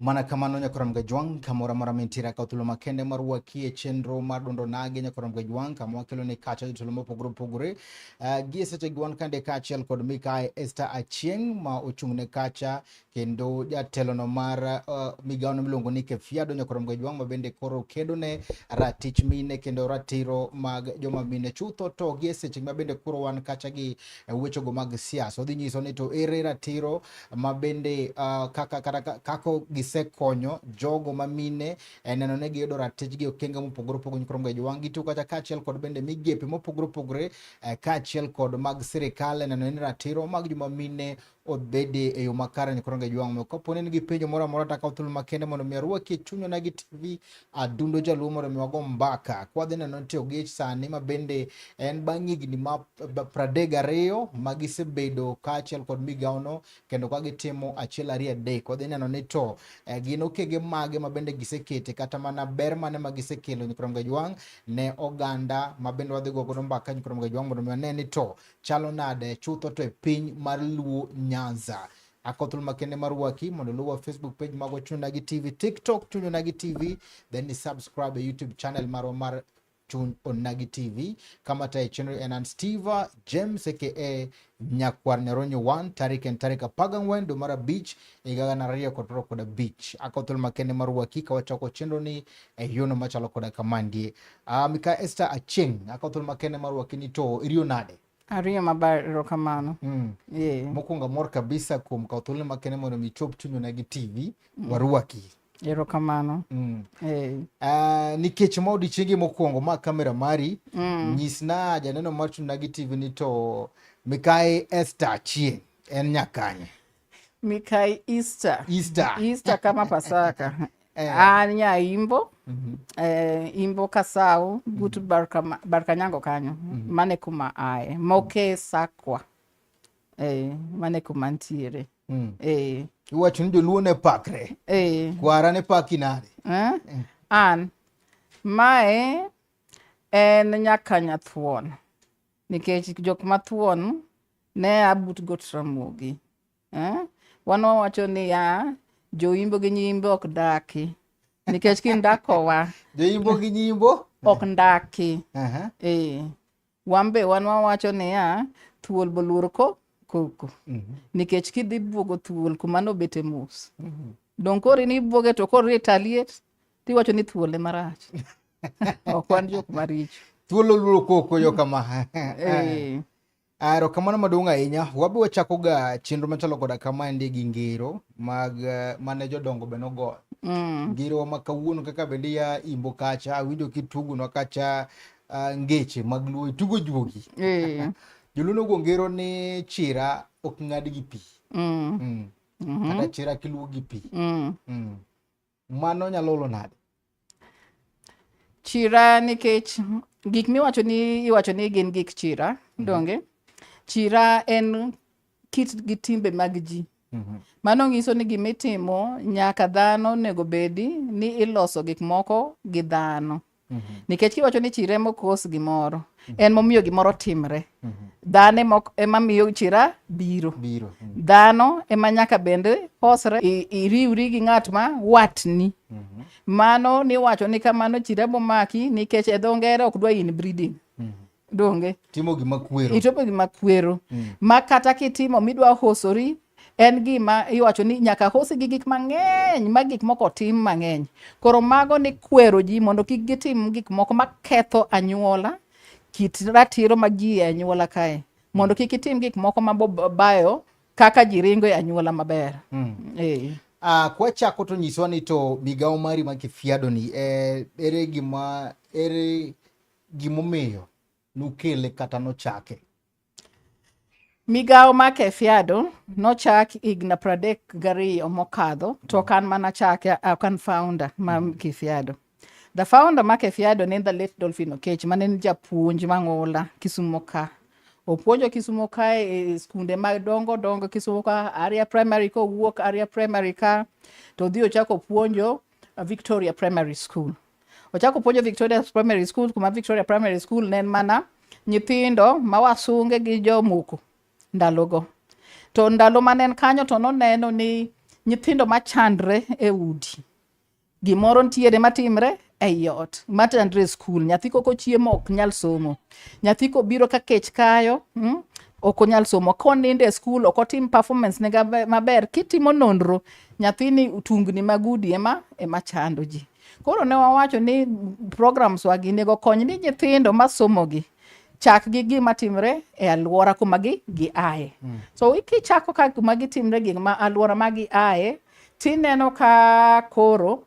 Mana kamano nyakwar Mgajwang', kamoro amora mintiere akawo thuolo makende mar rwaki e chenro mar Duond Onagi nyakwar Mgajwang', kama wakelo ni kacha jotelo mopogore opogore. Gie sechegi wan kande kaachiel kod Mikai Esther Achieng' ma ochung' ne kacha kendo jatelono mar migawono miluongo ni Kefiado nyakwar Mgajwang' ma bende koro kedo ne ratich mine kendo ratiro mag joma mine chutho. To gie sechegi ma bende koro wan kacha gi wechego mag siasa, odhi nyiso ni to ere ratiro ma bende kaka kata kako gisekonyo jogo ma mine e neno ne giyudo ratichgi e okenge mopogore opogore nyakwar Mgajwang'. Gitiyo kacha kaachiel kod bende migepe mopogore opogore kaachiel kod mag sirikal e neno ni ratiro mag joma mine obede e yo makare nyakwar Mgajwang'. Kapo ni in gi penjo moro amora to akawo thuolo makende mondo mi arwaki e Chuny Onagi TV Adundo Jaluo mondo mi wago mbaka. Kwadhi neno nitie ogich sani ma bende en bang' higni ma 32 ma gisebedo kaachiel kod migawono kendo ka gitimo achiel ariyo adek. Wadhi neno ni to gin okenge mage ma bende gisekete kata mana ber mane ma gisekelo nyakwar Mgajwang' ne oganda ma bende wadhi go godo mbaka nyakwar Mgajwang' mondo mi wane ni to chalo nade chutho to e piny mar Luo Nyanza. Akawo thuolo makende mar rwaki mondo iluwa Facebook page magwa Chuny Onagi TV, TikTok Chuny Onagi TV, then i subscribe e YouTube channel marwa mar Chuny Onagi TV. Kama tayo chenro en an Steve James aka Nyakwar Nyaronyo 1, tarik en tarik 14 dwe mar 5 higa 2025. Akawo thuolo makende mar rwaki ka wachako chenro ni e yono machalo koda kamandie. Mika Esther Achieng', akawo thuolo makende mar rwaki ni to iriyo nade? Ariyo maber, erokamano. Yeah. Mokwongo amor kabisa kuom kawo thuolo makende mondo mi ichop Chuny Onagi TV, warwaki. Erokamano. Nikech ma odiechienge mokwongo ma kamera mari, nyisna janeno mar Chuny Onagi TV ni to Mikai Esther Achieng' en nyakanye? Mikai Easter. Easter. Easter kama Pasaka. An nya Imbo. Imbo Kasau, but Barkanyango kanyo. Mane kuma ae. Moke Sakwa. Mane kuma ntiere. Iwacho ni joluo ne pakre. Kwara ne paki nade? An. Mae en nyaka nyathuon. Nikech jok mathuon ne a but got Ramogi. Wan wawacho niya, joimbo gi nyimbo ok daki. Nikech kindakowa. Joimbo gi nyimbo? Ok ndaki. Wan be wan wawacho niya, thuol boluor ko koko. Nikech kidhi buogo thuol kuma nobete mos. Dong' koro in ibuoge to koro ita liet, tiwacho ni thuol ema rach. Ok wan jok maricho. Thuol oluoro koko yo kama. Erokamano maduong' ahinya. Wabe wachako ga chenro machalo koda kamaendi gi ngero mag mane jodongo be nogoyo. Ngero ma kawuono kaka bende ya Imbo kacha, awinjo kitugonwa kacha ngeche mag Luo, itugo juogi. Joluo nogo ngero ni chira ok ng'ad gi pi. Kata chira kiluo gi pi. Mano nyalo olo nade? Chira nikech gik miwacho ni iwacho ni gin gik chira, donge? Chira en kit gi timbe mag ji. Mano nyiso ni gimitimo nyaka dhano onego bedi ni iloso gik moko gi dhano. Nikech kiwacho ni chira ema okos gimoro, en momiyo gimoro timre. Dhano ema miyo chira biro. Biro. Dhano ema nyaka bende hosre, iriwri gi ng'at ma watni. Mano niwacho ni kamano chira bomaki nikech e dho ngere ok dwa inbreeding. Donge? Timo gima kwero. Itimo gima kwero. Ma kata kitimo midwa hosori, en gima iwacho ni nyaka hosi gi gik mang'eny, ma gik moko otim mang'eny. Koro mago ni kwero ji mondo kik gitim gik moko maketho anyuola, kit ratiro mag ji e anyuola kae. Mondo kik itim gik moko mabayo kaka ji ringo e anyuola maber. Kwachako to nyiswa ni to migawo mari ma Kifiado ni, ere gimomiyo nukele kata nochake? Migawo ma Kefiado nochak higni 32 mokadho, to ok an mana chake, ok an founder ma Kefiado. The founder ma Kefiado ne the late Dolphin Okech, mane en japuonj mang'ula Kisumo ka. Opuonjo Kisumo ka e skunde madongo dongo Kisumo ka, Arya Primary kowuok Arya Primary ka, to odhi ochako puonjo Victoria Primary School. Ochako puonjo Victoria Primary School, kuma Victoria Primary School ne en mana nyithindo ma wasunge gi jomoko ndalogo. To ndalo mane en kanyo to noneno ni Nyithindo machandre e udi, gimoro ntiere matimre ei ot, machandre e skul. Nyathi kok ochiemo ok nyal somo. Nyathi kobiro ka kech kayo, ok onyal somo. Konindo e skul ok otim performance ne maber. Kitimo nonro, nyathini tungni mag udi ema chando ji. Koro ne wawacho ni programs wagi nego kony ni nyithindo masomo gi chak gi gima timre e alwora kuma gi aye. So kichako ka kuma gitimre gik ma alwora ma gi aye, tineno ka koro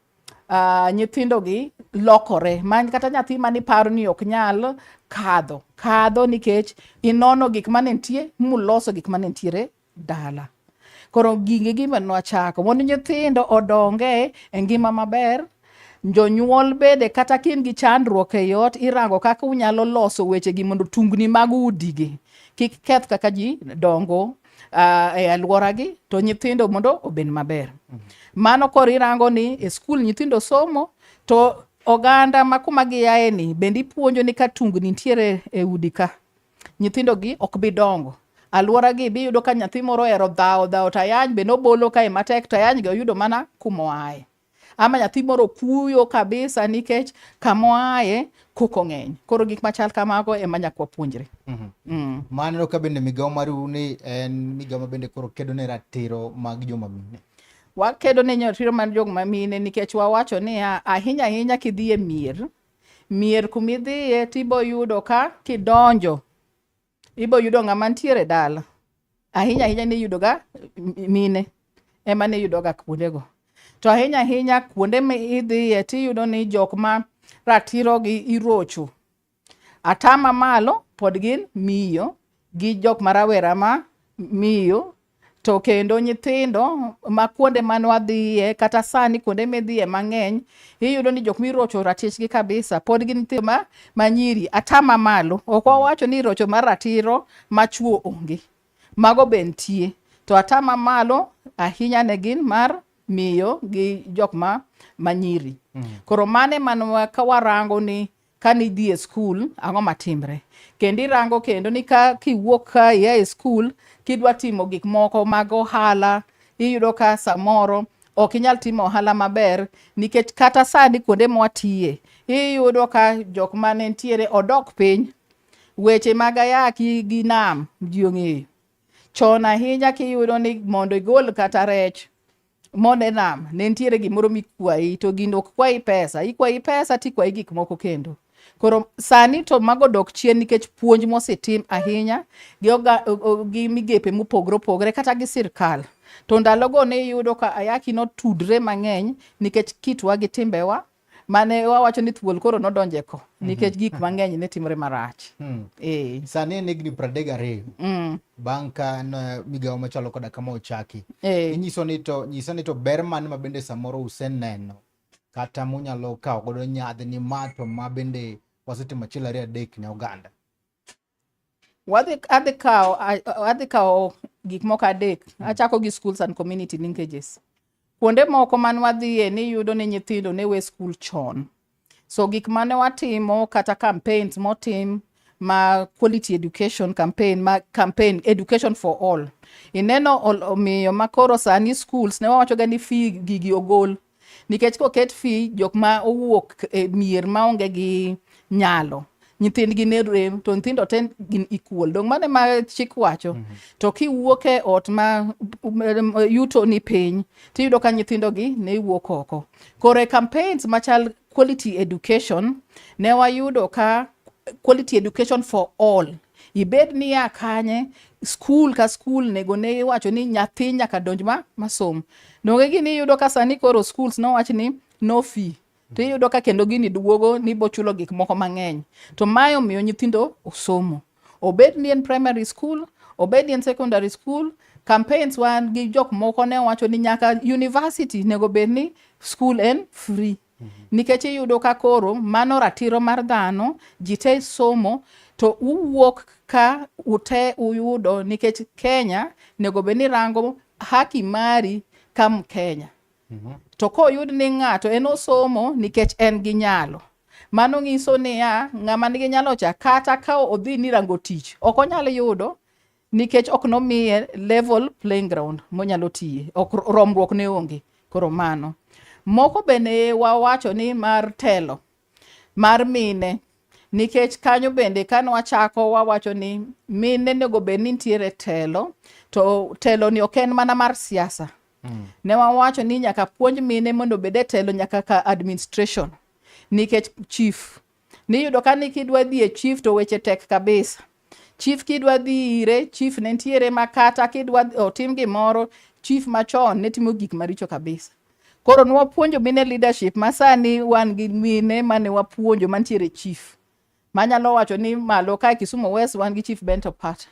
nyithindo gi lokore. Man kata nyathi maniparo ni ok nyal kadho, kadho nikech inono gik mane nitie muloso gik mane nitiere dala. Koro gigi gima nwachako mondo nyithindo odonge e ngima maber. Jonyuol bende kata ka in gi chandruok e ot, irango kaka unyalo loso weche gi mondo tungni mag udi gi kik keth kaka ji dongo e alwora gi, to nyithindo mondo obed maber. Mano koro irango ni e skul nyithindo somo, to oganda ma kuma giaye ni bende ipuonjo ni ka tungni nitiere e udi ka, nyithindo gi ok bi dongo. Alwora gi biyudo ka nyathi moro ohero dhawo dhawo to ayany be nobolo kae matek to ayany gi oyudo mana kumoaye. Ama nyathi moro kuyo kabisa nikech kamoaye koko ng'eny. Koro gik machal kamago ema nyaka wapuonjre. Maneno ka bende migawo maru ni en migawo ma bende koro kedo ne ratiro mag joma mine. Wakedo ne ratiro mag joma mine nikech wawacho niya, ahinya ahinya kidhi e mier, mier kumidhiye tibo yudo ka kidonjo, ibo yudo ng'ama ntiere dala. Ahinya ahinya niyudo ga mine ema niyudo ga kuondego. To ahinya ahinya kuonde midhiye tiyudo ni jok ma ratiro gi irocho. Atama malo pod gin miyo gi jok ma rawera ma miyo, to kendo nyithindo ma kuonde mane wadhiye kata sani kuonde midhiye mang'eny iyudo ni jok mirocho ratichgi kabisa pod gin nyithindo ma nyiri atama malo. Ok wawacho ni rocho mar ratiro ma chuo onge, mago be nitie, to atama malo ahinya ne gin mar miyo gi jok ma nyiri. Koro mane manwa ka warango ni kani idhi e skul ang'o matimre, kendo irango kendo ni ka kiwuok ka ia e skul kidwa timo gik moko mag ohala, iyudo ka samoro ok inyal timo ohala maber nikech kata sani kuonde mwatiye iyudo ka jok mane nitiere odok piny. Weche mag ayaki gi nam ji ong'eyo chon ahinya, kiyudo ni mondo igol kata rech mondo e nam ne nitiere gimoro mikwayi, to gino ok kwayi pesa, ikwayi pesa tikwayi gik moko kendo. Koro sani to mago dok chien nikech puonj mosetim ahinya gi migepe mopogore opogore kata gi sirkal. To ndalogo ne iyudo ka ayaki notudre mang'eny nikech kitwa gi timbewa mane wawacho ni thuol koro nodonje ko nikech gik mang'eny ne timore marach. Sani en higni 32 bang' ka migawo machalo koda kama ochaki. Inyiso ni to nyisa ni to ber mane ma bende samoro useneno kata munyalo kawo godo nyadhi ni ma to ma bende wasetimo achiel ariyo adek ne oganda. Adhi kawo gik moko adek. Achako gi schools and community linkages. Kuonde moko man wadhiye niyudo ni nyithindo ne we skul chon. So gik mane watimo kata campaigns motim ma quality education campaign, ma campaign education for all. Ineno omiyo makoro sani schools ne wawacho ga ni fee gigi ogol. Nikech koket fee jok ma owuok e mier maonge gi nyalo, nyithindgi ne rem to nyithindo te gin equal. Dong' mano ema chik wacho. To kiwuok e ot ma yuto ni piny, tiyudo ka nyithindo gi ne wuok oko. Koro e campaigns machal quality education, ne wayudo ka quality education for all. Ibed ni ya kanye, skul ka skul nego ne iwacho ni nyathi nyaka donj ma masom. Donge gini iyudo ka sani koro schools nowach ni no fee. To iyudo ka kendo gini duogo ni bochulo gik moko mang'eny. To mae omiyo nyithindo osomo. Obed ni en primary school, obed ni en secondary school, campaigns wan gi jok moko ne wacho ni nyaka university nego bed ni school en free. Nikech iyudo ka koro mano ratiro mar dhano, ji te somo, to uwuok ka ute uyudo nikech Kenya nego bed ni rango haki mari ka Mkenya. To koyud ni ng'ato en osomo nikech en gi nyalo, mano nyiso niya ng'ama nigi nyalo cha kata ka odhi ni rango tich ok onyal yudo. Nikech ok nomiye level playing ground monyalo tiye, ok romruok ne onge. Koro mano. Moko bende wawacho ni mar telo mar mine, nikech kanyo bende kane wachako wawacho ni mine onego bed ni nitiere telo, to telo ni ok en mana mar siasa. Ne wawacho ni nyaka puonj mine mondo obed e telo nyaka ka administration, nikech chief niyudo ka ni kidwa dhi e chief to weche tek kabisa. Chief kidwa dhi ire, chief ne nitiere ma kata kidwa otim gimoro, chief machon ne timo gik maricho kabisa. Koro ne wapuonjo mine leadership ma sani wan gi mine mane wapuonjo mantiere chief. Manyalo wacho ni malo kae Kisumu West wan gi Chief Bento Pata.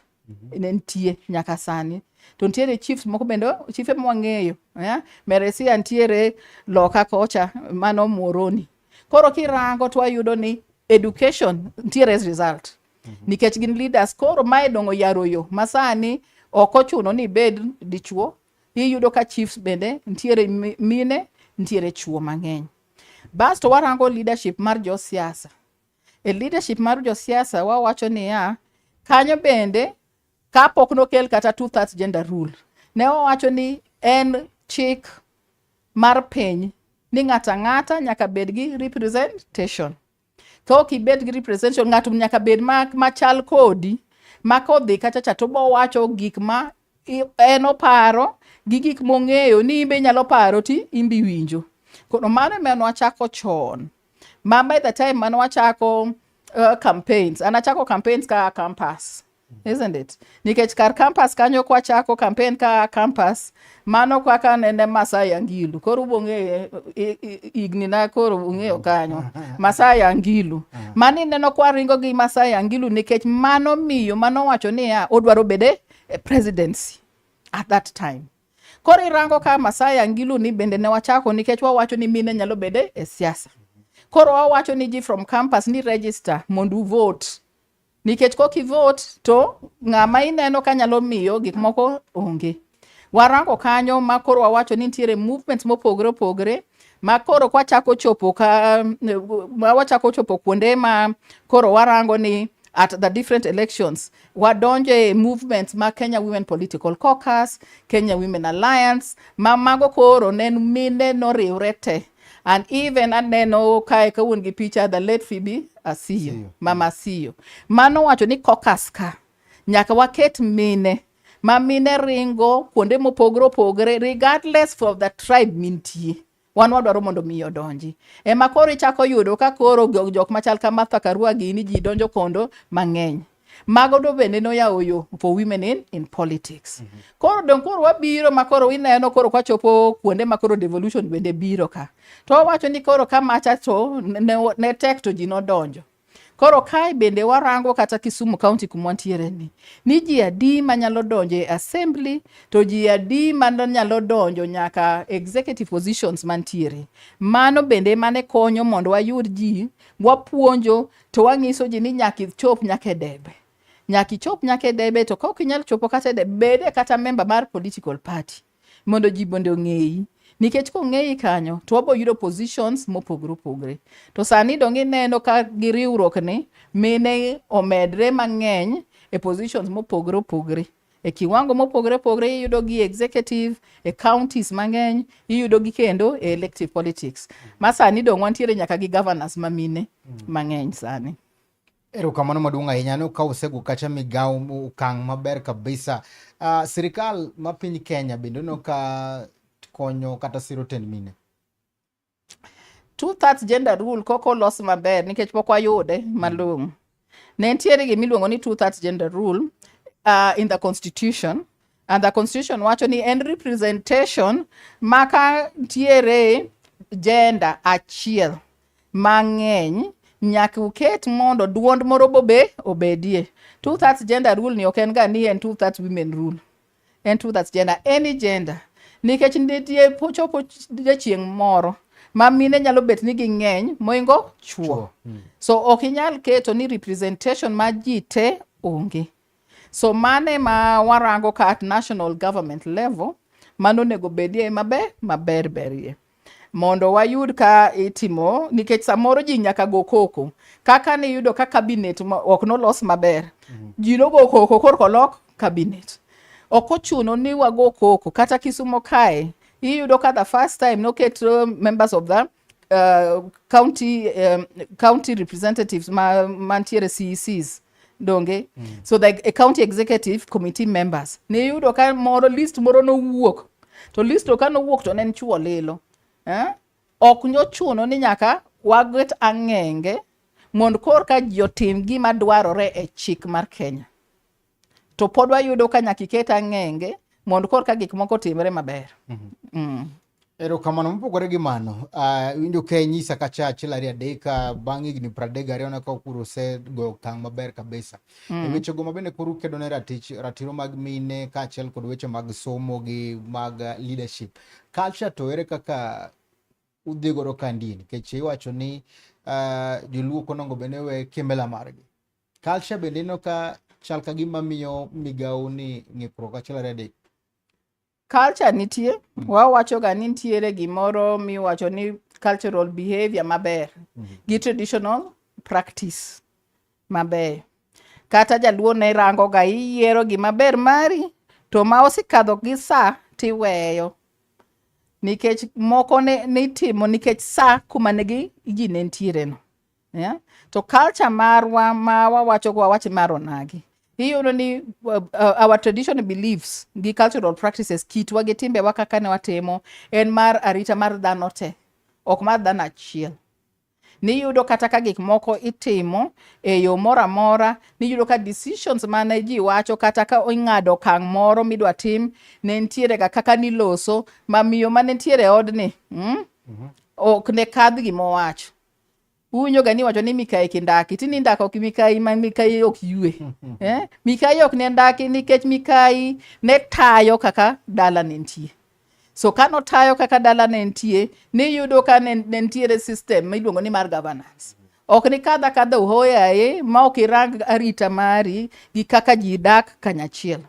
Ne nitie nyaka sani. To nitiere chiefs moko bende, chiefe mwang'eyo. Yeah? Meresia nitiere loka kocha, mano Muhoroni. Koro kirango to wayudo ni education nitiere as result. Nikech gin leaders, koro mae dong' oyaro yo ma sani ok ochuno ni ibed dichuo. Iyudo ka chiefs bende nitiere mine, nitiere chuo mang'eny. Basto warango leadership mar josiasa. E leadership mar josiasa wawacho niya, kanyo bende kapok nokel kata 2/3 gender rule, ne wawacho ni en chik mar piny ni ng'ato ang'ata nyaka bed gi representation. Ka ok ibed gi representation, ng'ato nyaka bed machal kodi, ma kodhi kacha cha to bo wacho gik ma en oparo gi gik mong'eyo ni imbe inyalo paro ti imbe iwinjo. Koro mano ema nwachako chon. Ma by the time mane wachako campaigns, an achako campaigns ka campus. Isn't it? Nikech kar campus kanyo kwachako campaign ka campus, mano kaka nene Masai Angilu. Koro ubong'eyo higni na koro ung'eyo kanyo. Masai Angilu. Mano ineno kwa ringo gi Masai Angilu nikech mano miyo mano wacho niya odwaro bede e presidency at that time. Koro irango ka Masai Angilu ni bende ne wachako nikech wawacho ni mine nyalo bede e siasa. Koro wawacho ni ji from campus ni register mondo u vote. Nikech kok i vote to ng'ama ineno ka nyalo miyo gik moko onge. Warango kanyo ma koro wawacho ni nitiere movements mopogore opogore ma koro kwachako chopo ka ma wachako chopo kuonde ma koro warango ni at the different elections wadonjo e movements ma Kenya Women Political Caucus, Kenya Women Alliance, ma mago koro ne mine noriwre te. And even aneno kae kawuon gi picha the late Phoebe Asiyo, Asiyo. Mama Asiyo. Mano wacho ni caucus ka nyaka waket mine ma mine ringo kuonde mopogore opogore regardless of the tribe mintie. Wan wadwaro mondo miyo odonji. Ema koro ichako yudo ka koro jok machal ka Martha Karua gini ji donjo kondo mang'eny. Mago do bende noyawo yo for women in politics. Koro dong koro wabiro ma koro ineno koro kwachopo kuonde ma koro devolution bende biro ka. To wawacho ni koro ka macha to ne tek to ji nodonjo. Koro kae bende warango kata Kisumu County kuma wantiere ni, ni ji adi manyalo donjo e assembly to ji adi manyalo donjo nyaka executive positions mantiere. Mano bende mane konyo mondo wayud ji, wapuonjo to wang'iso ji ni nyaka ichop nyaka e debe. Nyaka ichop nyaka e debe to ka ok inyal chopo kata e debe, bede kata member mar political party mondo ji bende ong'eyi. Nikech kong'eyi kanyo to wabo yudo positions mopogore opogore. To sani dong ineno ka gi riwruok ni mine omedre mang'eny e positions mopogore opogore. E kiwango mopogore opogore iyudo gi executive, e counties mang'eny, iyudo gi kendo e elective politics. Ma sani dong wantiere nyaka gi governors ma mine mang'eny sani. Erokamano maduong' ahinya no ka usego kacha migawo okang' maber kabisa. Sirikal ma piny Kenya bende no ka konyo kata siro tend mine. 2/3 gender rule kok olos maber nikech pok wayude malong'o. Ne nitiere gimiluongo ni 2/3 gender rule in the constitution and the constitution wacho ni en representation ma ka ntiere gender achiel mang'eny nyaka uket mondo duond moro bobe obedie. 2/3 gender rule ni ok en ga ni en 2/3 women rule. En 2/3 gender, any gender. Nikech nitie chopo chieng' moro ma mine nyalo bet ni ging'eny moingo chuo. Chuo. So ok inyal keto ni representation mar ji te onge. So mane ma warango ka at national government level, mano onego bedie maber maber berie. Mondo wayud ka itimo nikech samoro ji nyaka go koko kaka niyudo ka cabinet ok nolos maber. Ji nogo koko korka olok cabinet. Ok ochuno ni wago koko kata Kisumo kae iyudo ka the first time noket members of the county representatives ma mantiere CECs donge. So the county executive committee members niyudo ka moro list moro nowuok to list to ka nowuok to ne en chuo lilo, eh? Ok nyochuno ni nyaka waget ang'enge mondo korka ji otim gima dwarore e chik mar Kenya. To pod wayudo ka nyaka iket ang'enge mondo korka gik moko otimre maber. Erokamano. Mopogore gi mano, winjo ka inyisa kacha achiel ariyo adek bang' higni 32 ka koro osego okang' maber kabisa. E wechego ma bende koro ukedo ne ratiro mag mine kaachiel kod weche mag somo gi mag leadership. Culture to ere kaka udhi godo kandie nikech iwacho ni joluo ok onego bed ni we kimila margi. Culture bende ineno ka chal ka gima miyo migawo ni ng'ikruok achiel ariyo adek. Culture nitie, wawacho ga ni nitiere gimoro miwacho ni cultural behavior maber gi traditional practice maber. Kata jaluo ne rango ga iyiero gima ber mari to ma osekadho gi sa tiweyo. Nikech moko ne nitimo nikech sa kuma ne gi ji ne nitiere no. Yeah? To culture marwa ma wawacho go wawach mar onagi. Iyudo ni our traditional beliefs gi cultural practices kitwa gi timbewa kaka ne watimo en mar arita mar dhano te, ok mar dhano achiel. Niyudo kata ka gik moko itimo e yo moro amora, niyudo ka decisions mane ji wacho kata ka ing'ado okang' moro midwa tim, ne nitiere ga kaka niloso ma miyo mane nitiere e odni, ok ne kadh gimowacho. Uwinjo ga ni iwacho ni mikayi kindaki, tini ndako ok mikayi ma mikayi ok ywe. Eh? Mikayi ok ne ndaki nikech mikayi ne tayo kaka dala ne nitie. So kanotayo kaka dala ne nitie, niyudo ka ne nitiere system miluongo ni mar governance. Ok ni kadha kadha uhoyaye ma ok irang arita mari gi kaka ji dak kanyachiel.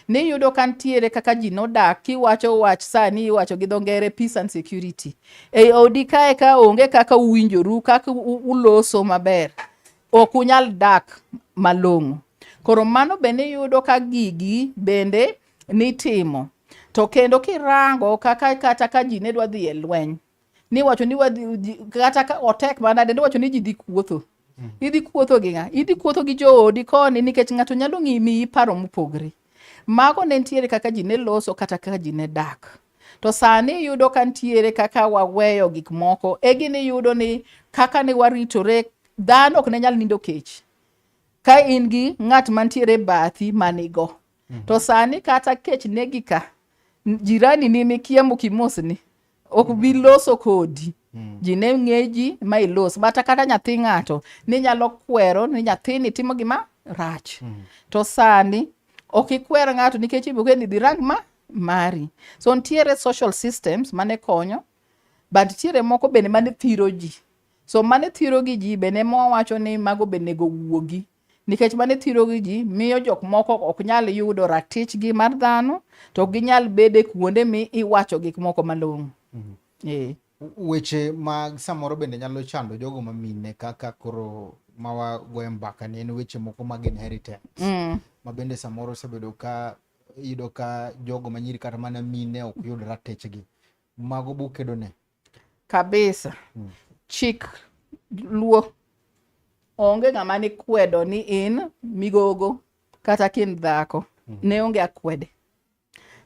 Niyudo ka nitiere kaka ji nodak kiwacho wach sani iwacho gi dho ngere peace and security. E odi kae ka onge kaka uwinjoru kaka uloso maber, ok unyal dak malong'o. Koro mano bende iyudo ka gigi bende nitimo. To kendo kirango kaka kata ka ji ne dwa dhi e lweny, niwacho ni wadhi, kata ka otek manade, niwacho ni ji dhi kuotho. Idhi kuotho gi ng'a? Idhi kuotho gi joodi koni nikech ng'ato nyalo miyi paro mopogre. Mago ne nitiere kaka ji ne loso kata kaka ji ne dak. To sani iyudo ka nitiere kaka waweyo gik moko. E gini iyudo ni kaka ne waritore, dhano ok ne nyal nindo kech. Ka in gi ng'at mantiere bathi manigo. To sani kata kech negi ka, jirani ni mikia mokimosni, ok bi loso kodi. Ji ne ng'e ji ma ilos. Bata kata nyathi ng'ato ninyalo kwero ni nyathini timo gima rach. To sani ok ikwer ng'ato nikech iboke ni dhi rang ma mari. So nitiere social systems mane konyo, but nitiere moko bende mane thiro ji. So mane thiro gi ji bende mwawacho ni mago bende onego wuogi. Nikech mane thiro gi ji miyo jok moko ok nyal yudo ratichgi mar dhano, to ok ginyal bedo e kuonde mi iwacho gik moko malong'o. Weche mag samoro bende nyalo chando jogo ma mine kaka koro mawagoye mbaka ni en weche moko mag inheritance. Ma bende samoro osebedo ka iyudo ka jogo manyiri kata mana mine ok yud ratichgi. Mago bukedo ne? Kabisa. Chik luo onge ng'ama ni kwedo ni in migogo kata kin dhako. Ne onge akwede.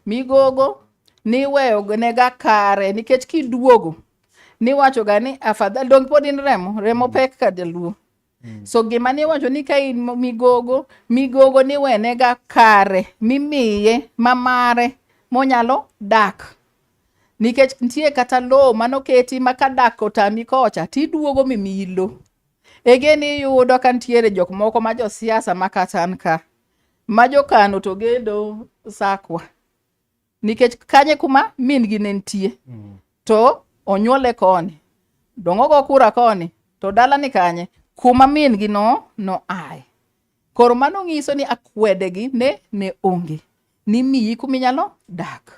Migogo niweyo nega kare nikech kiduogo niwacho ga ni afadhali dong pod in remo, remo pek ka jaluo. So gima niwacho ni ka in migogo, migogo niwenega kare mimiye mamare monyalo dak. Nikech nitie kata lowo manoketi ma ka dak otami kocha tiduogo mimiyi lowo. Again iyudo ka nitiere jok moko ma josiasa ma kata an ka ma jokano to gedo Sakwa. Nikech kanye kuma min gi ne nitie. To onyuole koni. Dong' ogo kura koni. To dala ni kanye? Kuma min gi no aye. Koro mano nyiso ni akwede gi ne onge. Nimiyi kuminyalo dak.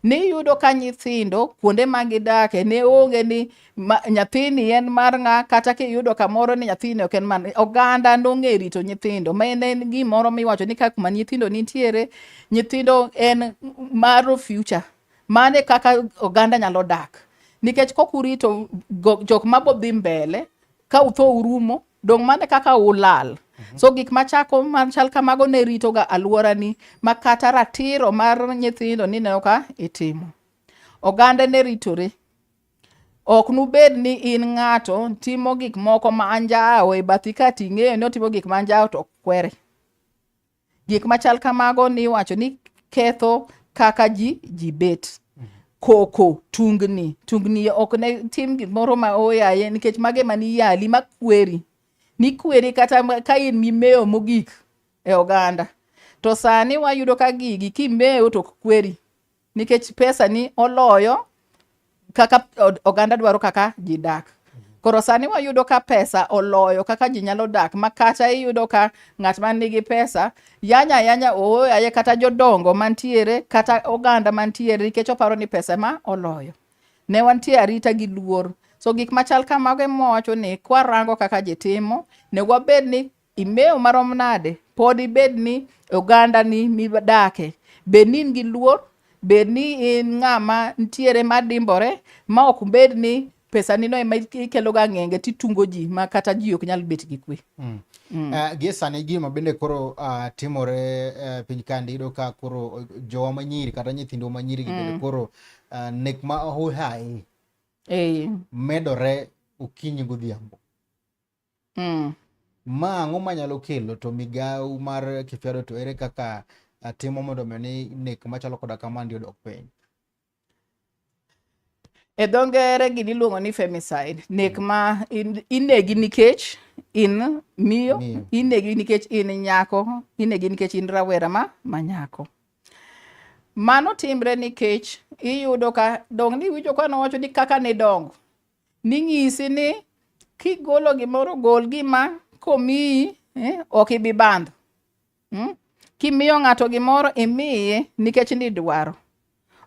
Niyudo ka nyithindo kuonde ma gidake ne onge ni ma, nyathini en mar ng'a kata kiyudo kamoro ni nyathini ok en mar oganda nong'e rito nyithindo ma en en gimoro miwacho ni ka kuma nyithindo nitiere nyithindo en mar future mane kaka oganda nyalo dak nikech kok urito jok mabo dhi mbele ka utho urumo dong mane kaka ulal. So gik machako machal kamago ne rito ga aluorani ma kata ratiro mar nyithindo nineno ka itimo. Oganda ne ritore. Ok nubed ni in ng'ato timo gik moko ma anjawo e bathi ka ting'eyo ni otimo gik ma anjawo to ok kwere. Gik machal kamago ni iwacho ni ketho kaka ji bet. Koko, tungni, tungni ok ne tim gimoro ma oyaye nikech mage mani yali makweri. Nikweri kata ka in mimewo mogik e oganda. To sani wayudo ka gigi kimewo to ok kweri nikech pesa ni oloyo kaka oganda dwaro kaka ji dak. Koro sani wayudo ka pesa oloyo kaka ji nyalo dak ma kata iyudo ka ng'at man nigi pesa yanya yanya ooyaye kata jodongo mantiere kata oganda mantiere nikech oparo ni pesa ma oloyo. Ne wantie arita gi luor. So gik machal kamago ema wawacho ni kwarango kaka ji timo, nego wabed ni imewo marom nade, pod ibed ni oganda ni midake, bed ni in gi luor, bed ni in ng'ama nitiere madimbore, ma ok bed ni pesa ni no ema ikelo ga ng'enge titungo ji ma kata ji ok nyal bet gi kwe. Gie sani gima bende koro timore piny kandi iyudo ka koro jowa manyiri kata nyithindwa manyiri gi bende koro nek ma ohaye medore okinyi godhiambo. Ma ang'o manyalo kelo to migawo mar Kifyado to ere kaka timo mondo mi ni nek machalo koda kamandi odok piny? E dho ngere gini iluongo ni femicide. Nek ma inegi nikech in miyo, inegi nikech in nyako, inegi nikech in rawera ma nyako. Mano timre nikech iyudo ka dong ni iwinjo ka nowacho ni kaka nidongo. Ning'isi ni kigolo gimoro gol gima komiyi ok ibi bandho. Kimiyo ng'ato gimoro imiye nikech nidwaro.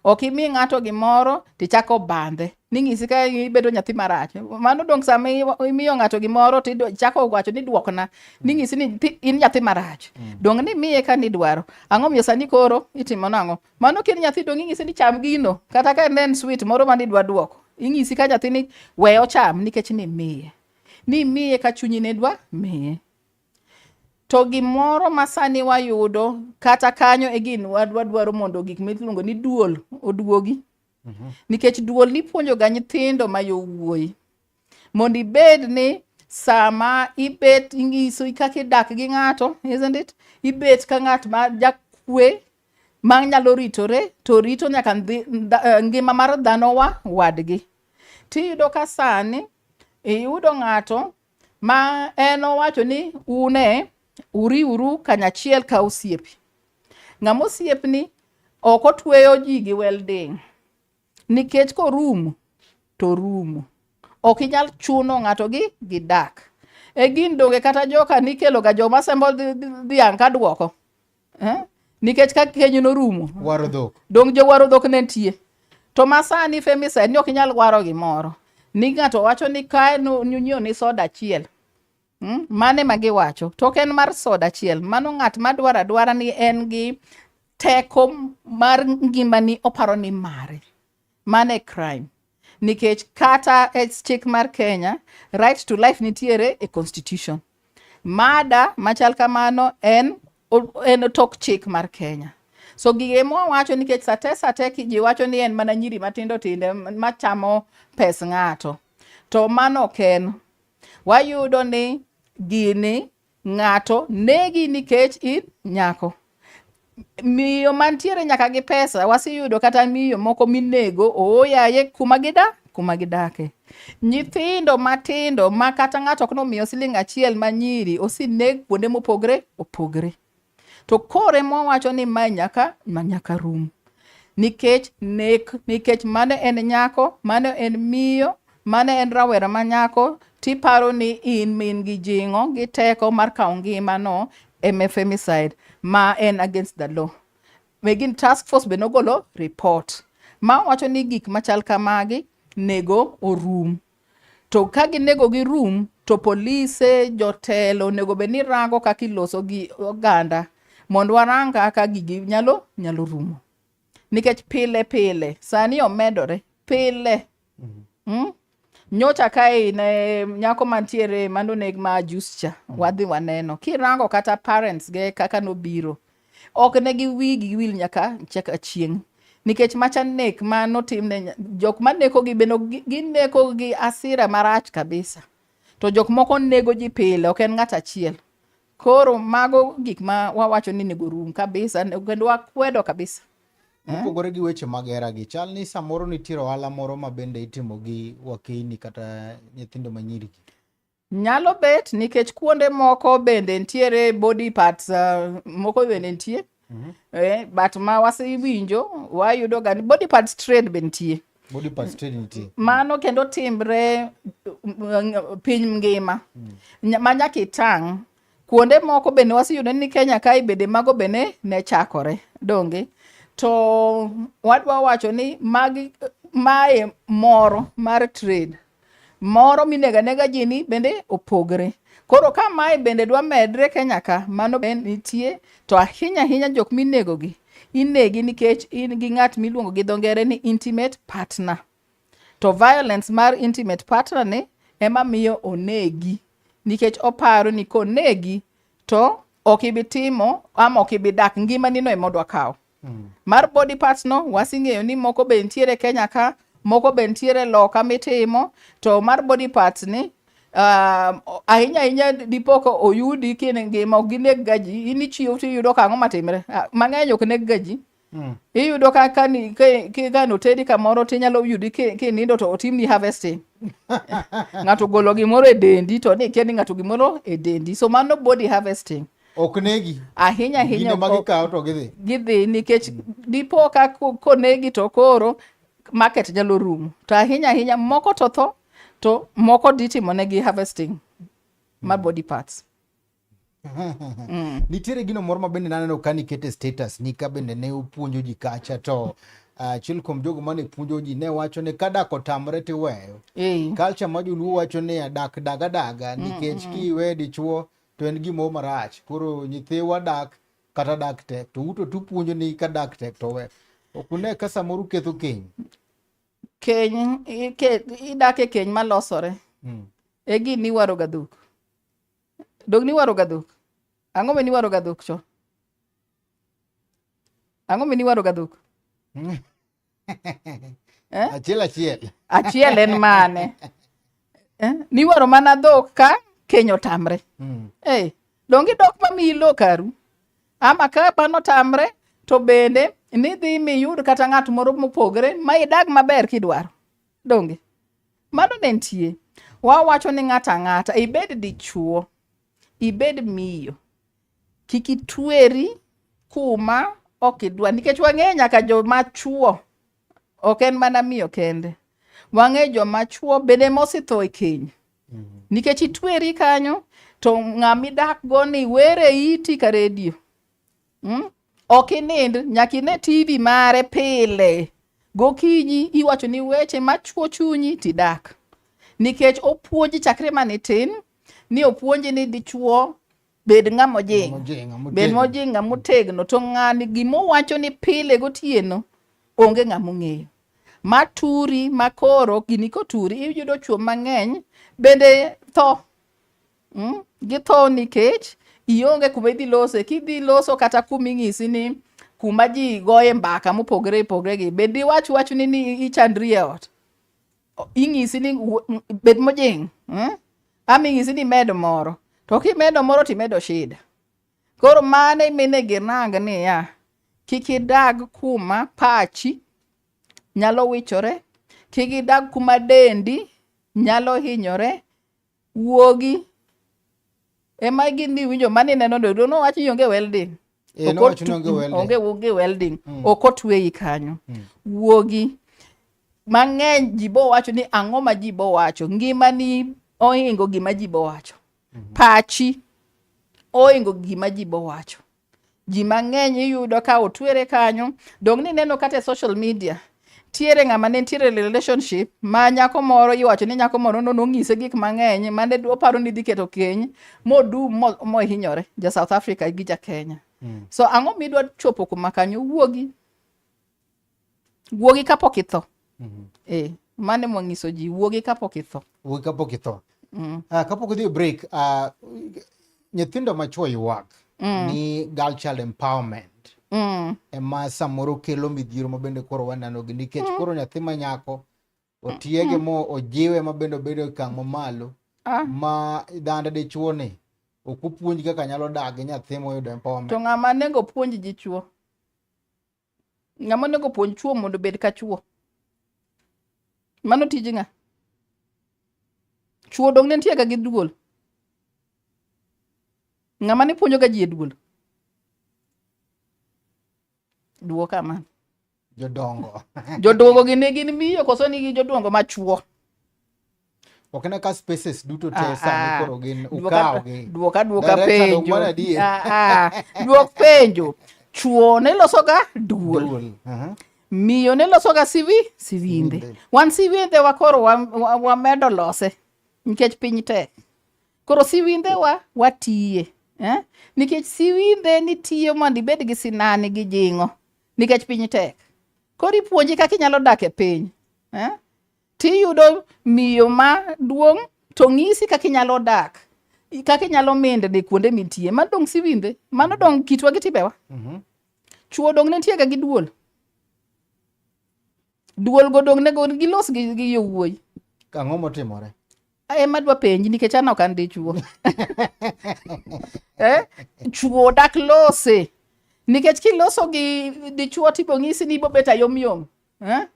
Ok imi ng'ato gimoro tichako bandhe. Ning'isi ka ibedo nyathi marach. Mano dong sama imiyo ng'ato gimoro tichako wacho ni duokna. Ning'isi ni in nyathi marach. Dong nimiye ka nidwaro. Ang'o miyo sani koro itimo nang'o? Mano kin nyathi dong ing'isi ni cham gino. Kata ka en sweet moro manidwa duoko. Ing'isi ka nyathi ni we ocham nikech nimiye. Nimiye ka chunyi ne dwa miye. To gimoro ma sani wayudo kata kanyo e gin wadwaro mondo gik miluongo ni duol oduogi. Nikech duol nipuonjo ga nyithindo ma yowuoyi. Mondo ibed ni sama ibet ing'iso kaka idak gi ng'ato, isn't it? Ibet ka ng'at ma jakwe ma nyalo ritore to rito nyaka ngima mar dhano wa wadgi. Tiyudo ka sani iyudo ng'ato ma en owacho ni une uriuru kanyachiel ka osiepe. Ng'ama osiepni ok otweyo ji gi welding nikech korumo to rumo. Ok inyal chuno ng'ato gi dak. E gin donge kata joka nikelo ga joma sembo dhiang' ka duoko. Nikech ka keny norumo. Waro dhok. Dong jowaro dhok ne nitie. To masani femicide ni ok inyal waro gimoro. Ni ng'ato wacho ni kae nyiewo ni soda achiel. Mane ma giwacho. To ok en mar soda achiel. Mano ng'at madwaro adwara ni en gi teko mar ngimani oparo ni mare. Mano e crime. Nikech kata e chik mar Kenya, right to life nitiere e constitution. Murder machal kamano en tok chik mar Kenya. So gige mwawacho nikech sate ji wacho ni en mana nyiri matindo tindo machamo pes ng'ato. To mano ok en. Wayudo ni gini ng'ato negi nikech in nyako. Miyo mantiere nyaka gi pesa, waseyudo kata miyo moko minego ooyaye kuma gidake. Nyithindo matindo ma kata ng'ato ok nomiyo siling achiel ma nyiri oseneg kuonde mopogre opogre. To kore mwawacho ni mae nyaka rum. Nikech nek, nikech mano en nyako, mano en miyo, mano en rawera ma nyako, tiparo ni in min gi jing'o gi teko mar kawo ngima no eme femicide ma en against the law. Megin task force be nogolo report. Ma wacho ni gik machal kamagi nego orum. To ka ginego girum, to polise, jotelo onego bed ni rango kaka iloso gi oganda mondo warang kaka gigi nyalo rumo. Nikech pile pile, sani omedore, pile. Nyocha kae ne nyako mantiere manoneg ma jus cha, wadhi waneno. Kirango kata parents ge kaka nobiro, ok ne gi wigi wil nyaka chaka chieng'. Nikech macha nek manotimne jok maneko gi bende gineko gi asira marach kabisa. To jok moko nego ji pile, ok en ng'at achiel. Koro mago gik ma wawacho ni onego rum kabisa, kendo wakwedo kabisa. Mopogore gi weche mag hera gi, chal ni samoro nitiere ohala moro ma bende itimo gi wakeyni kata nyithindo ma nyiri gi. Nyalo bet nikech kuonde moko bende nitiere body parts moko bende nitie. But ma wasewinjo wayudo ga ni body parts trade be nitie. Body parts trade nitie. Mano kendo timre piny ngima. Ma nyaka itang'. Kuonde moko bende waseyudo ni Kenya kae bende mago bende ne chakore. Donge? To wadwa wacho ni magi mae moro mar trade. Moro minego anega ji ni bende opogre. Koro ka mae bende dwa medre Kenya ka, mano bende nitie. To ahinya ahinya jok minego gi, inegi nikech in gi ng'at miluongo gi dho ngere ni intimate partner. To violence mar intimate partner ni ema miyo onegi. Nikech oparo ni konegi to ok ibi timo ama ok ibi dak, ngimani no ema odwa kawo. Mar body parts no wasing'eyo ni moko be nitiere Kenya ka, moko be nitiere loka mitimo, to mar body parts ni ahinya ahinya dipo ka oyudi kin ngima ok gineg ga ji, in ichiew tiyudo ka ang'o matimre. Mang'eny ok neg ga ji. Iyudo ka ka notedi kamoro tinyalo yudi kinindo to otimni harvesting. Ng'ato ogolo gimoro e dendi to ni kia ni ng'ato gimoro e dendi. So mano body harvesting. Ok negi. Ahinya ahinya Gino ma gikawo to gidhi. Gidhi nikech dipo ka konegi to koro market nyalo rumo. To ahinya ahinya moko to tho to moko dhi timonegi harvesting mar body parts. Nitiere gino moro ma bende naneno ka nikete status ni ka bende ne upuonjo ji kacha to achiel kuom jogo mane puonjo ji ne wacho ni ka dak otamre tiweyo. Culture ma joluo wacho ni dak daga daga nikech kiwe dichuo to en gimoro marach. Koro nyithiwa dak kata dak tek to uto tupuonjo ni ka dak tek to we. Ok une ka samoro uketho keny. Keny idak e keny malosore. E gini iwaro ga dhok. Dog niwaro ga dhok. Ang'o ma niwaro ga dhok cho? Ang'o ma niwaro ga dhok? Achiel achiel. Achiel en mane? Niwaro mana dhok ka keny otamre. Donge idok mamiyi lo karu? Ama ka mano otamre to bende nidhi miyud kata ng'at moro mopogre ma idag maber kidwaro. Donge? Mano ne nitie. Wawacho ni ng'ato ang'ata, ibed dichuo, ibed miyo, kik itweri kuma ok idwa. Nikech wang'eyo nyaka joma chuo, ok en mana miyo kende. Wang'eyo joma chuo bende mosetho e keny. Nikech itweri kanyo, to ng'ama idak go ni were iti ka redio. Ok inind, nyaka ine TV mare pile. Gokinyi iwacho ni weche machuo chunyi tidak. Nikech opuonji chakre mane tin, ni opuonji ni dichuo bed ng'ama ojing'. Bed mojing' ng'ama otegno. To ng'ani gimowacho ni pile gotieno, onge ng'ama ong'eyo. Maturi makoro gini koturi iyudo chuo mang'eny bende tho. Githo nikech ionge kuma idhi lose. Kidhi loso kata kuma ing'isi ni kuma ji goye mbaka mopogore opogore gi, bende iwach wach ni ichandri e ot. Ing'isi ni bed mojing', Ama ing'isi ni imed moro. To kimedo moro timedo shida. Koro mane mine girang niya, kik idag kuma pachi nyalo wichore, kik idag kuma dendi nyalo hinyore, wuogi ema gin winjo mane ineno ndo nowacho ni onge welding. Nowacho ni onge welding. Onge welding. Ok otweyi kanyo. Wuogi mang'eny ji bo wacho ni ang'o ma ji bo wacho, ngimani ohingo gima ji bo wacho. Pachi ohingo gima ji bo wacho. Ji mang'eny iyudo ka otwere kanyo, dong' ni neno kata e social media. Tiere ng'ama ne nitiere e relationship ma nyako moro iwacho ni nyako moro nong'ise gik mang'eny mane oparo ni dhi keto keny modum mohinyore ja South Africa gi ja Kenya. So ang'o midwa chopo kuma kanyo wuogi wuogi kapok itho. Eh, mano emwang'iso ji wuogi kapok itho. Wuogi kapok itho. Kapok idhi e break, nyithindo machuo ywak ni girl child empowerment ema samoro kelo midhiero ma bende koro waneno gi nikech koro nyathi ma nyako otiege mo ojiwe ma bende obedo e okang' mamalo ma dhanda dichuo ni ok opuonj kaka nyalo dak gi nyathi moyudo empowerment. To ng'ama onego puonj ji chuo? Ng'ama onego puonj chuo mondo obed ka chuo? Mano tij ng'a? Chuo dong' ne nitie ga gi duol. Ng'ama ne puonjo ga ji e duol? Duoka mano. Jodongo. Jodongo gi ne gin miyo koso ni gi jodongo machuo? Ok ne ka spaces duto te sani koro gin ukawo gi. Duoka duoka penjo. Duok penjo. Chuo ne loso ga duol. Duol. Miyo ne loso ga siwinde. Wan siwinde wa koro wamedo lose nikech piny tek. Koro siwinde wa watiye. Eh? Nikech siwinde nitiyo mondo ibed gi sinani gi jing'o nikech piny tek. Koro ipuonji kaka inyalo dak e piny. Eh? Tiyudo miyo maduong' to ng'isi kaka inyalo dak, kaka inyalo mindni kuonde mintie. Mano dong' siwinde, mano dong' kitwa gi timbewa. Chuo dong' ne nitie ga gi duol. Duol go dong' nego gilos gi yowuoyi. Ang'o motimore? Ema dwa penji nikech an ok an dichuo. Eh? Chuo dak lose. Nikech kiloso gi dichuo tibo ng'isi ni ibo bet ayomyom. Eh?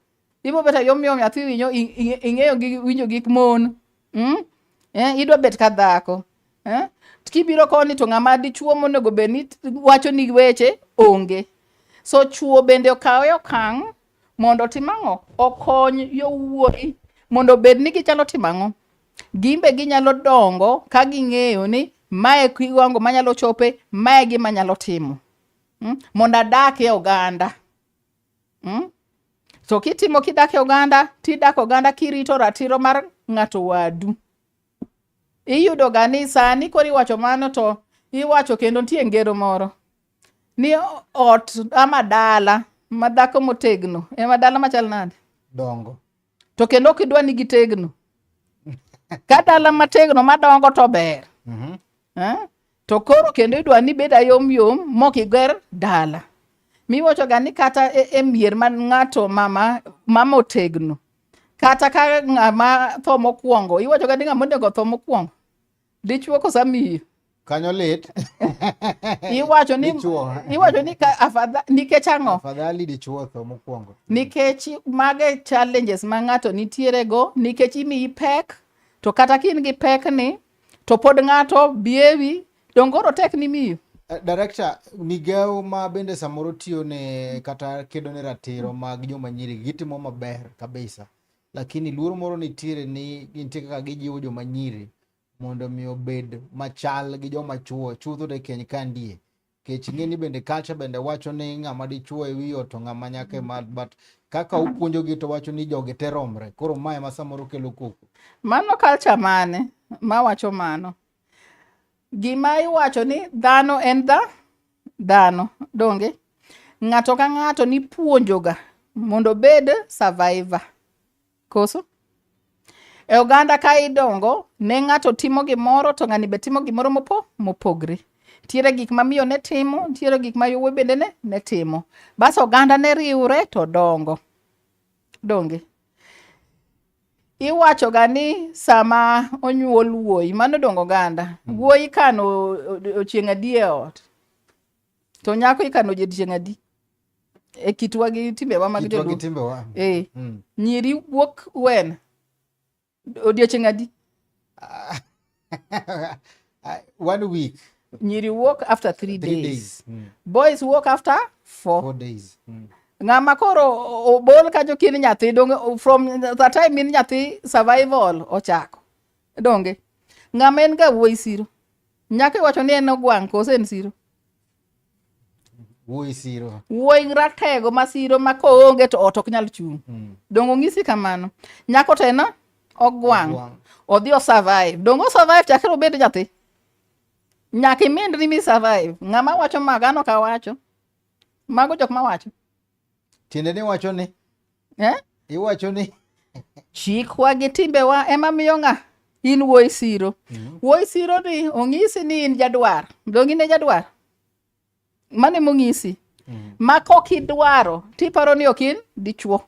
Ibo bet ayomyom nyathi winyo ing'eyo gi winjo gik mon. Eh, idwa bet ka dhako. Eh? Kibiro koni to ng'ama dichuo monego bed ni wacho ni weche onge. So chuo bende okawe okang' mondo otim ang'o? Okony yowuoyi mondo obed ni gichalo timo ang'o? Gimbe ginyalo dongo ka ging'eyo ni mae kiwango manyalo chope, mae gima nyalo timo. Mondo adak e oganda. So kitimo kidak e oganda, tidak oganda kirito ratiro mar ng'ato wadu. Iyudo ga ni sani koro iwacho mano to iwacho kendo nitie ngero moro ni ot ama dala ma dhako motegno ema dala machal nade? Dongo. To kendo ok idwa ni gitegno. Ka dala mategno madongo to ber. Eh? To koro kendo idwa ni bed ayom yom mok iger dala. Miwacho ga ni kata e mier ma ng'ato mama otegno. Kata ka ng'ama tho mokwongo, iwacho ga ni ng'ama onego tho mokwongo. Dichuo koso miyo? Kanyo lit. Iwacho ni Dichuo. Iwacho ni ka nikech ang'o? Afadhali dichuo tho mokwongo. Nikech mage challenges ma ng'ato nitiere go, nikech imiyi pek, to kata ka in gi pek ni, to pod ng'ato biewi, dong koro tek ni miyo. Director, migawo ma bende samoro tiyo ne kata kedo ne ratiro mag joma nyiri gitimo maber kabisa. Lakini luoro moro nitiere ni nitie kaka gijiwo joma nyiri mondo mi obed machal gi joma chuo chutho to e keny ka ndie. Nikech ing'e ni bende culture bende wacho ni ng'ama dichuo e wi ot to ng'ama nyako ema, but kaka upuonjogi to wacho ni jogi te romre. Koro mae ema samoro kelo koko. Mano culture mane mawacho mano? Gima iwacho ni dhano en dhano, donge? Ng'ato ka ng'ato nipuonjoga mondo obed survivor. Koso? E oganda ka idongo, ne ng'ato timo gimoro to ng'ani be timo gimoro mopogre. Nitiere gik ma miyo ne timo, nitiere gik ma yowuoyi bende ne timo. Bas oganda ne riwre to dongo. Donge? Iwacho ga ni sama onyuol wuoyi, mano dongo oganda. Wuoyi ikano ochieng' adi e ot? To nyako ikano odiechieng' adi? E kitwa gi timbewa mag Kitwa gi joluo. timbewa. Nyiri wuok wen odiechieng' adi? 1 week. Nyiri wuok after 3 3 days. days. Boys wuok after 4. 4 days. Ng'ama koro obol kanyo kin nyathi donge from the time in nyathi survival ochako. Donge? Ng'ama en ga wuoyi siro. Nyako iwacho ni en ogwang' koso en siro? Wuoyi siro. Wuoyi ratego ma siro ma koonge to ot ok nyal chung'. Donge ong'isi kamano? Nyako to en ogwang'. Ogwang'. Odhi o survive. Donge o survive chakre obed nyathi? Nyaka imindri mi survive. Ng'ama wacho mago an ok awacho. Mago jok mawacho. Tiende ni iwacho ni? Eh? Iwacho ni? Chikwa gi timbewa ema miyo ng'a? In wuoyi siro. Wuoyi siro ni ong'isi ni in jadwar. Donge in e jadwar? Mano ema ong'isi. Ma kok idwaro tiparo ni ok in dichuo.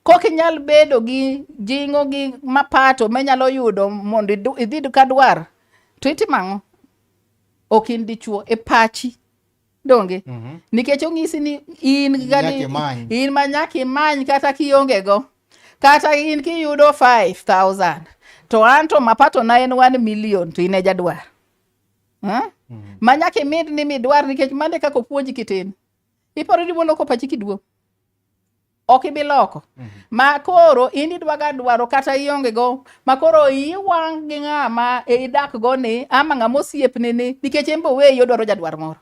Kok inyal bedo gi jing'o gi mapato minyalo yudo mondo idhi ka dwar to itimo ang'o? Ok in dichuo e pachi. Donge? Nikech ong'isi ni in Nyaka imany. in ma nyaka imany kata kionge go. Kata in kiyudo 5,000 to an to mapato na en 1 million to in e jadwar. Ha? Ma nyaka imid ni midwar nikech mano e kaka opuonji kitin. Iparo ni iboloko pachi kiduong'. Ok ibi loko. Ma koro in idwaga dwaro kata ionge go. Ma koro iyi wang' gi ng'ama idak go ni ama ng'ama osiepni ni nikech en be oweyi odwaro jadwar moro.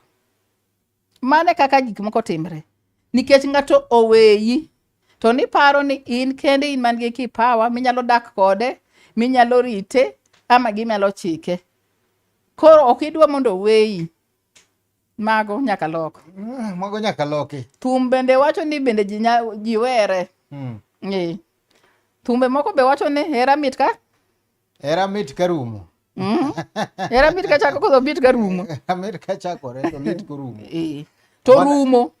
Mano e kaka gik moko timre. Nikech ng'ato oweyi to niparo ni in kende in man gi kipawa minyalo dak kode, minyalo rite ama giminyalo chike. Koro ok idwa mondo oweyi. Mago nyaka lok. Mago nyaka loki. Thum bende wacho ni bende ji were. Thumbe moko be wacho ni hera mit ka? Hera mit ka rumo. Hera mit ka chako koso mit ka rumo. Hera mit ka chakore to lit korumo. To rumo.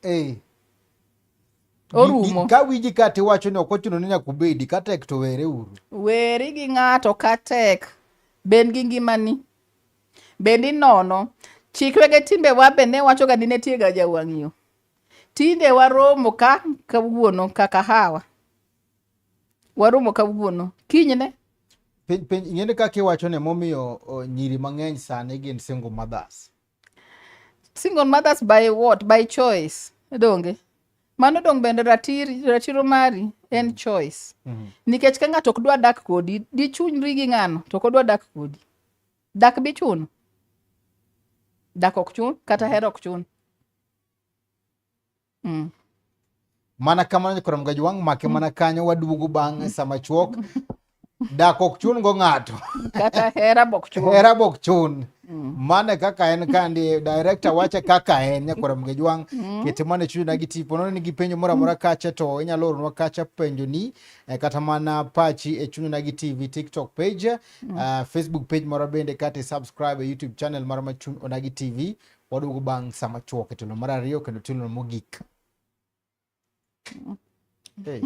Orumo. Ka winji ka tiwacho ni ok ochuno ni nyaka ubedi, ka tek to were uru. Weri gi ng'ato ka tek. Bed gi ngimani. Bende inono. Chik wege timbewa be ne wachoga ni nitie ga jawang' yo. Tinde waromo ka kawuono kaka Hawa. Waromo kawuono. Kinyne. Penj ing'eni kaka iwacho ni momiyo nyiri mang'eny sani gin single mothers. Single mothers by what? By choice. Donge? Mano dong bende ratiro mari en choice. Nikech ka ng'ato ok dwa dak kodi, dichunyri gi ng'ano to ok odwa dak kodi. Dak bi chuno. Dak ok chun, kata hera ok chun. Mana kamano koro mga jwang' make mana kanyo waduogo bang' sama chuok. Dak ok chun go ng'ato. Kata hera bok chun. Hera bok chun. Mane kaka en kandi director wache kaka en nyakwara mga jwang' kete mane chuny gi tipo nono ni gi penjo moro amora kacha to inyalo oronwa kacha penjo ni kata mana pachi e Chuny Onagi TV TikTok page, Facebook page moro bende kata subscribe e YouTube channel mar ma Chuny Onagi TV. Waduogo bang' sama chuok e tielo mar ariyo kendo tielo mogik. Hey.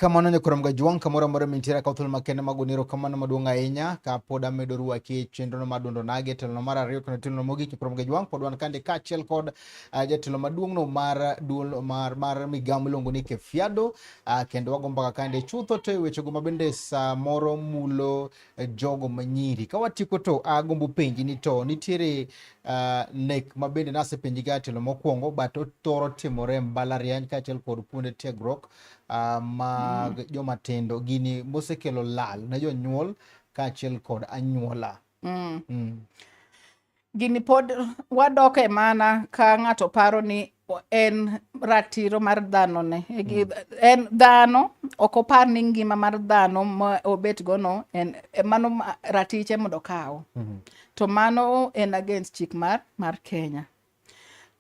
Kamano nyokorom Gajwang' kamoro amora mintiere ka thuolo makende mag gonero kamano maduong' ahinya ka pod amedo rwaki e chenrono mar duondo nage telno mar ariyo kendo telno mogik nyokorom Gajwang' pod wan kande kaachiel kod jatelo maduong'no mar duol mar migawo miluongo ni Kefiado kendo wago mbaka kande chutho to e wechego ma bende samoro mulo jogo manyiri. Ka watieko to agombo penji ni to nitiere nek ma bende nasepenji ga telo mokwongo but othoro timore e mbalariany kaachiel kod kuonde tiegruok mag joma tindo gini mosekelo lal ne jonyuol kaachiel kod anyuola. Gini pod wadok e mana ka ng'ato paro ni en ratiro mar dhano ne. En dhano ok opar ni ngima mar dhano ma obet go no en mano ratiche mondo okaw. To mano en against chik mar Kenya.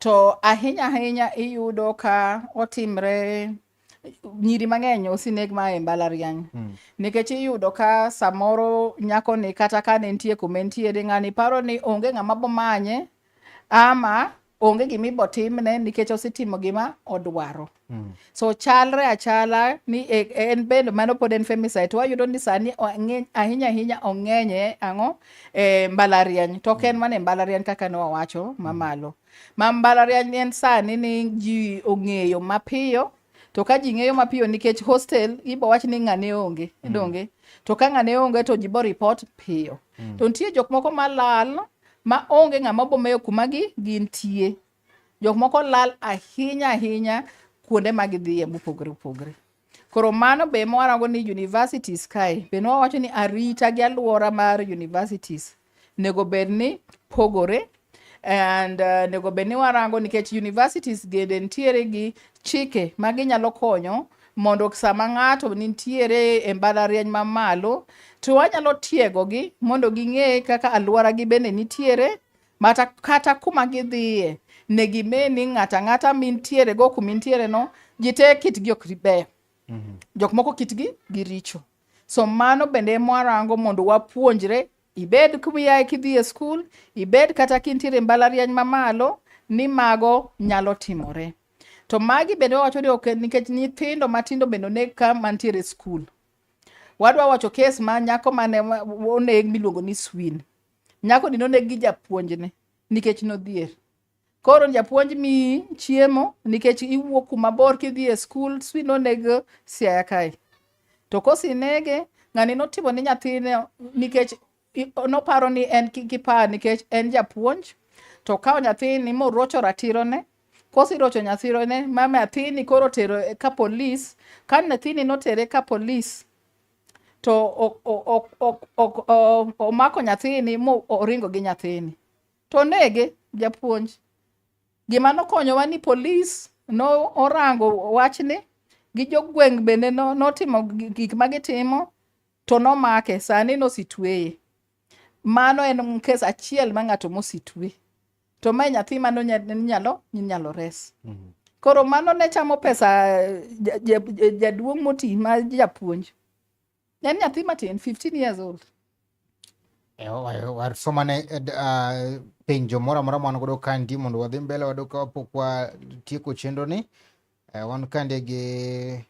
To ahinya ahinya iyudo ka otimre nyiri mang'eny oseneg ma e mbalariany. Nikech iyudo ka samoro nyako ni kata ka ne nitie kuma entiere ng'ani paro ni onge ng'ama bomanye ama onge gima ibotimne nikech osetimo gima odwaro. So chalre achala ni en bende mano pod en femicide to wayudo ni sani ahinya ahinya ong'eny e ang'o e mbalariany to ok en mana e mbalariany kaka ne wawacho mamalo. Ma mbalariany en sani ni ji ong'eyo mapiyo to ka ji ng'eyo mapiyo nikech hostel ibo wach ni ng'ane onge donge to ka ng'ane onge to ji bo report piyo. To nitie jok moko malal ma onge ng'ama bomeyo kuma gi gintie. Jok moko lal ahinya ahinya kuonde ma gidhiye mopogore opogore. Koro mano be mwarango ni universities kae be nwawacho ni arita gi alwora mar universities nego bed ni pogore and nego bed ni warango nikech universities bende nitiere gi chike ma ginyalo konyo mondo sama ng'ato nitiere e mbalariany mamalo to wanyalo tiegogi mondo ging'e kaka alwora gi bende nitiere mata kata kuma gidhiye ne gime ni ng'ato ang'ata mintiere go kumintiere no ji te kitgi ok beyo. Jok moko kitgi giricho. So mano bende mwarango mondo wapuonjre ibed kumiaye kidhi e skul ibed kata kintiere e mbalariany mamalo ni mago nyalo timore. To magi bende wawacho ni ok nikech nyithindo matindo bende oneg ka mantiere e skul. Wadwa wacho kes ma nyako mane oneg miluongo ni Swin. Nyako ni noneg gi japuonjne nikech nodhier. Koro japuonj miyi chiemo nikech iwuok kuma bor kidhi e skul, Swin noneg Siaya kae. To kosenege, ng'ani notimo ni nyathine nikech noparo ni en kipawa nikech en japuonj to okawo nyathini morocho ratirone koserocho nyathirone ma nyathini koro otero ka polis ka nyathini notere ka polis to omako nyathini mo oringo gi nyathini to onege japuonj. Gima nokonyowa ni polis no orango wachni gi jogweng' bende notimo gik ma gitimo to nomake sani nositweye. Mano en kes achiel ma ng'ato mositwe. To mae nyathi mano inyalo res. Koro mano ne chamo pesa jaduong' moti ma japuonj. En nyathi matin 15 years old. Wasomane penjo moro amora ma wan godo kaendi mondo wadhi mbele wado ka pok watieko chenro ni. Wan kande gi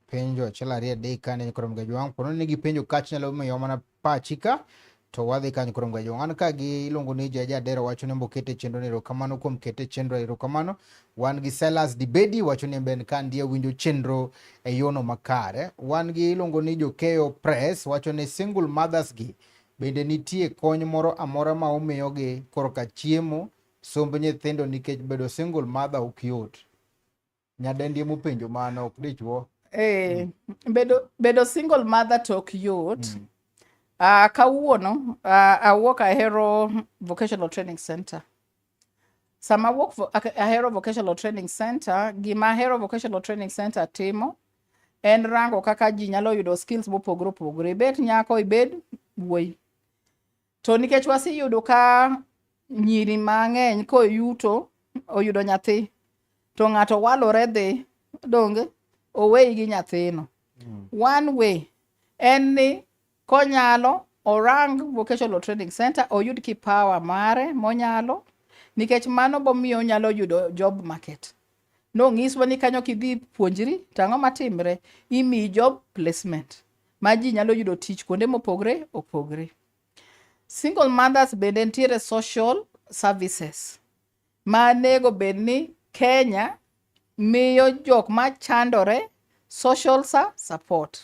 penjo achiel ariyo adek kane koro Mgajwang' pono ni gi penjo kacha nyalo miyo mana pachi ka to wadhi kanyo koro Mgajwang' an ka gi iluongo ni Jaja Adero wacho ni mbokete chenro ni erokamano kuom kete chenro erokamano. Wan gi Silas Dibedi wacho ni ben ka ndiye winjo chenro e yono makare. Wan gi iluongo ni Jokeyo Press wacho ni single mothers gi bende nitie kony moro amora ma umiyogi korka chiemo, somb nyithindo nikech bedo single mother ok yot. Nyadendi emopenjo mano ok dichuo. Bedo single mother to ok yot. Kawuono awuok Ahero Vocational Training Center. Sama awuok Ahero Vocational Training Center, gima Ahero Vocational Training Center timo en rango kaka ji nyalo yudo skills mopogore opogore. Ibed nyako, ibed wuoyi. To nikech waseyudo ka nyiri mang'eny koyuto oyudo nyathi to ng'ato walore dhi donge oweyi gi nyathino. One way en ni konyalo orang Vocational Training Center oyud kipawa mare monyalo nikech mano bomiyo onyalo yudo job market. Nong'iswa ni kanyo kidhi puonjri to ang'o matimre? Imiyi job placement ma ji nyalo yudo tich kuonde mopogre opogre. Single mothers bende nitiere social services ma nego bed ni Kenya miyo jok ma chandore social support.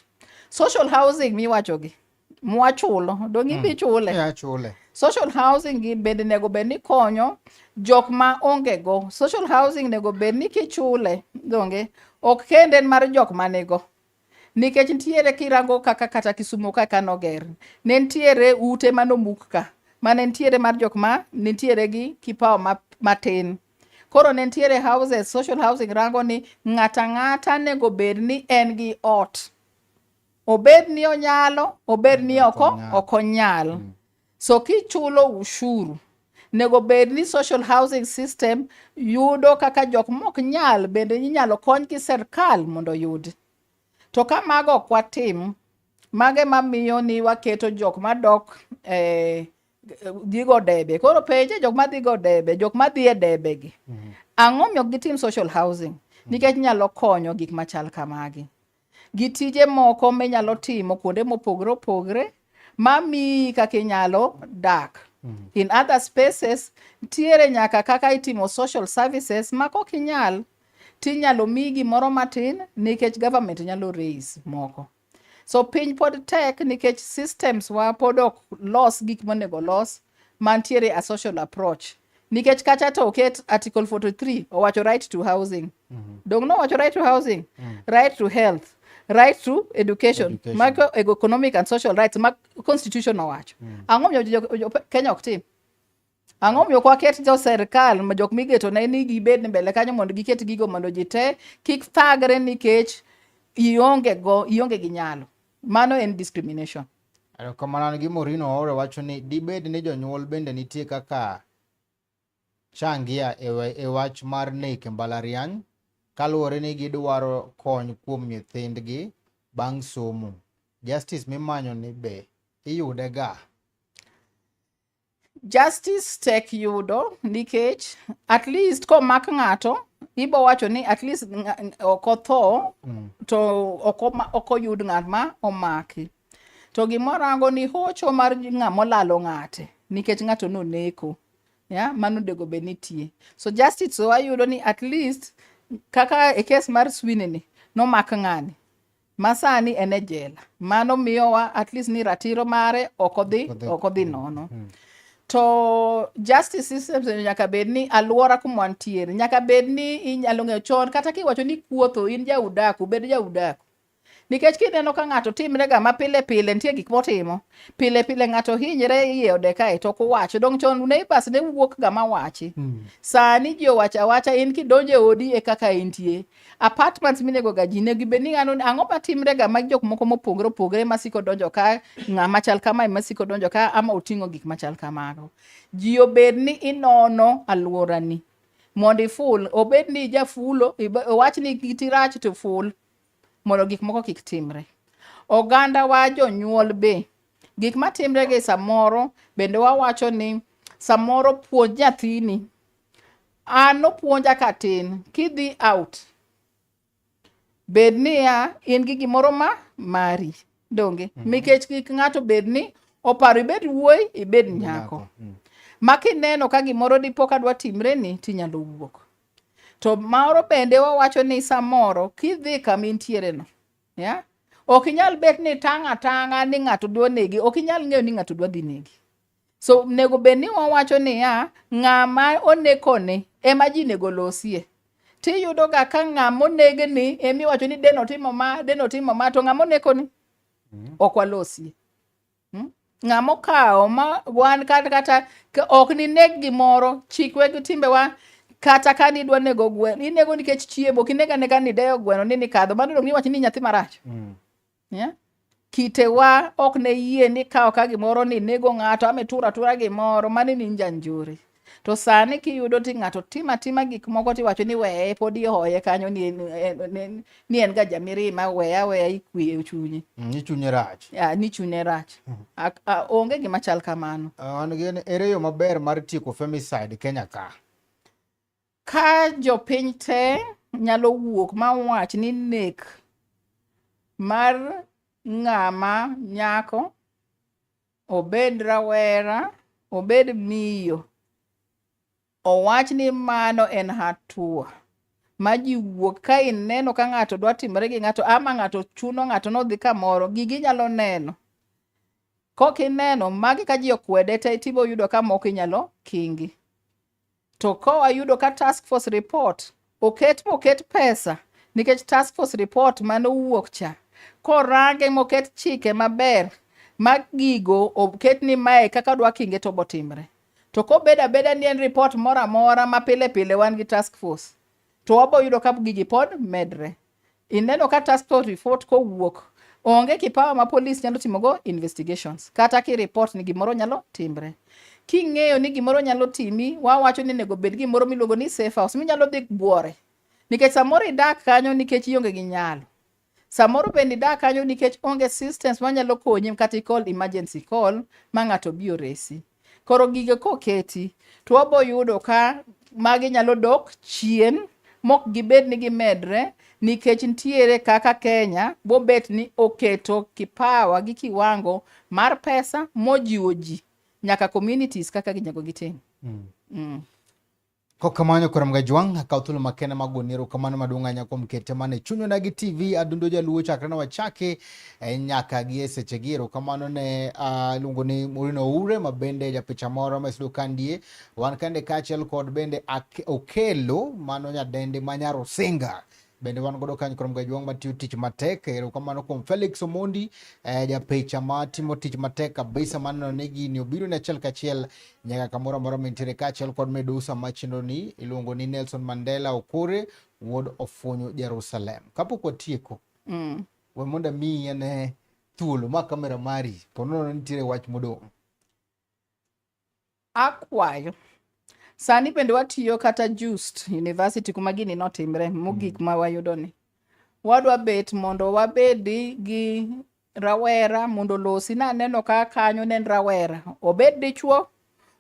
Social housing miwachogi mwachulo dong' ibi chule. Yeah, chule. Social housing gi bende nego bed ni konyo jok ma onge go. Social housing nego bed ni kichule donge ok kende en mar jok manigo. Nikech nitiere kirango kaka kata Kisumu kaka noger. Ne nitiere ute manomuk ka. Mane nitiere mar jok ma nitiere gi kipawa matin. Koro ne nitiere houses, social housing rango ni ng'ata ng'ata nego bed ni en gi ot. Obed ni onyalo, obed ni oko ok onyal. So kichulo ushuru, nego bed ni social housing system yudo kaka jok mok nyal bende inyalo kony gi serikal mondo oyud. To ka mago ok watim, mage mamiyo ni waketo jok madok dhi go debe. Koro penje jok madhi go debe, jok madhi e debe gi. Ang'o miyo ok gitim social housing? Nikech nyalo konyo gik machal kamagi. Gi tije moko minyalo timo kuonde mopogre opogre mamiyi kaka inyalo dak. In other spaces, nitiere nyaka kaka itimo social services ma kok inyal, tinyalo miyi gimoro matin nikech government nyalo raise moko. So piny pod tek nikech systems wa pod ok los gik monego los mantiere a social approach. Nikech kacha to oket Article 43 owacho right to housing. Dong nowacho right to housing, right to health, right to education, Education. mago economic and social rights ma constitution owacho. Ang'o miyo jo Kenya ok tim? Ang'o miyo ok waket jo serikal ma jok migeto ne ni gibed mbele kanyo mondo giket gigo mondo ji te kik thagre nikech ionge go ionge gi nyalo. Mano en discrimination. Erokamano gi Morino Oore wacho ni dibed ni jonyuol bende nitie kaka changia e wach mar nek e mbalariany kaluwore ni gidwaro kony kuom nyithindgi bang' somo. Justice mimanyo ni be iyude ga? Justice tek yudo nikech at least komak ng'ato ibo wacho ni at least ok otho to ok oyud ng'at ma omaki. To gimorango ni hocho mar ng'ama olalo ng'ate nikech ng'ato noneko. Ya, mano onego bed nitie. So justice wayudo ni at least kaka e case mar Sweeney ni nomak ng'ani ma sani en e jela. Mano miyowa at least ni ratiro mare ok odhi nono. To justice systems nyaka bed ni alwora kuma wantiere, nyaka bed ni inyalo ng'eyo chon kata kiwacho ni kuotho in jaudaku, bed jaudaku. Nikech kineno ka ng'ato timre ga ma pile pile nitie gik motimo. Pile pile ng'ato hinyre iye ode kae to ok owacho. Dong' chon neighbors ne wuok ga mawachi. Sani ji owacho awacha in kidonjo e odi e kaka intie. Apartments minego ga ji nego bed ni ng'ano ang'o matimre ga ma jok moko mopogore opogore masiko donjo ka ng'ama chal kamae masiko donjo ka ama oting'o gik machal kamago. Ji obed ni inono alworani mondo iful, obed ni ijafulo, owach ni kiti rach to ful mondo gik moko kik timre. Oganda wa jonyuol be, gik matimre gi samoro bende wawacho ni samoro puonj nyathini. An nopuonja katin, kidhi out, bed niya in gi gimoro ma mari, donge? Nikech kik ng'ato bed ni oparo ibed wuoyi, ibed nyako. Ma kineno ka gimoro dipo ka dwa timreni, tinyalo wuok. To moro bende wawacho ni samoro kidhi kama intiere no, ya? Ok inyal bet ni tang' atang'a ni ng'ato dwa negi, ok inyal ng'eyo ni ng'ato dwa dhi negi. So nego bed ni wawacho niya, ng'ama onekone ema ji nego losie. Tiyudo ga ka ng'ama onegni ema iwacho ni den otimo ma, den otimo ma, to ng'ama onekoni ok walosie. Ng'ama okawo ma wan kata ok nineg gimoro, chikwe gi timbewa kata ka nidwa nego gweno, inego nikech chiemo, ok ineg anega ni ideyo gweno ni nikadho, mano dong' iwacho ni nyathi marach. Yeah? Kitewa ok ne yie ni kawo ka gimoro ni nego ng'ato ama itur atura gimoro, mano ni njanjore. To sani kiyudo ti ng'ato timo atima gik moko tiwacho ni weye pod ihoye kanyo ni en ga jamirima, weye aweya ikwe chunye. Ni chunye rach. Ya, ni chunye rach. Onge gima chal kamano. An gi ere yo maber mar tieko femicide Kenya ka? Ka jopiny te nyalo wuok ma wach ni nek mar ng'ama nyako, obed rawera, obed miyo, owach ni mano en hatua ma ji wuok ka ineno ka ng'ato dwa timore gi ng'ato ama ng'ato chuno ng'ato nodhi kamoro, gigi inyalo neno. Kok ineno magi ka ji okwede te tibo yudo ka moko inyalo kingi. To kawayudo ka task force report oket moket pesa nikech task force report manowuok cha korange moket chike maber ma gigo oket ni mae kaka dwa kinge to botimre. To kobedo abeda ni en report moro amora ma pile pile wan gi task force to wabo yudo ka gigi pod medre. Ineno ka task force report kowuok onge kipawa ma polis nyalo timogo investigations kata ki report ni gimoro nyalo timre. King'eyo ni gimoro nyalo timi, wawacho ni onego bed gimoro miluongo ni safe house minyalo dhi buore. Nikech samoro idak kanyo nikech ionge gi nyalo. Samoro bende idak kanyo nikech onge systems manyalo konyi kata i call emergency call ma ng'ato bi oresi. Koro gigo koketi to wabo yudo ka magi nyalo dok chien mok gibed ni gimedre nikech nitiere kaka Kenya bobet ni oketo kipawa gi kiwango mar pesa mojiwo ji nyaka communities kaka ginyalo gitim. Kokamano koro Mgajwang' akaw thuolo makende mag goni erokamano maduong' ahinya kuom kete mana e chuny onagi TV adundo jaluo chakre ne wachake nyaka gi e sechegi. Erokamano ne iluongo ni Maureen Oure ma bende japicha moro ma isudo kandie. Wan kande kaachiel kod bende Okelo mano nyadendi ma nyar Osinga. Bende wan godo kanyo koro Mgajwang' matiyo tich matek. Erokamano kuom Felix Omondi japicha matimo tich matek kabisa maneno ni gini obiro ne achiel kachiel nyaka kamoro amora mintiere kaachiel kod Medusa ma chenro ni iluongo ni Nelson Mandela Okore wuod Ofunyu Jerusalem. Kapok watieko, we mondo amiyi ane thuolo ma kamera mari ponono nitiere wach modong'. Akwayo. Sani bende watiyo kata Just University kuma gini notimre mogik ma wayudo ni. Wadwa bet mondo wabedi gi rawera mondo olosi. Naneno ka kanyo ne en rawera. Obed dichuo,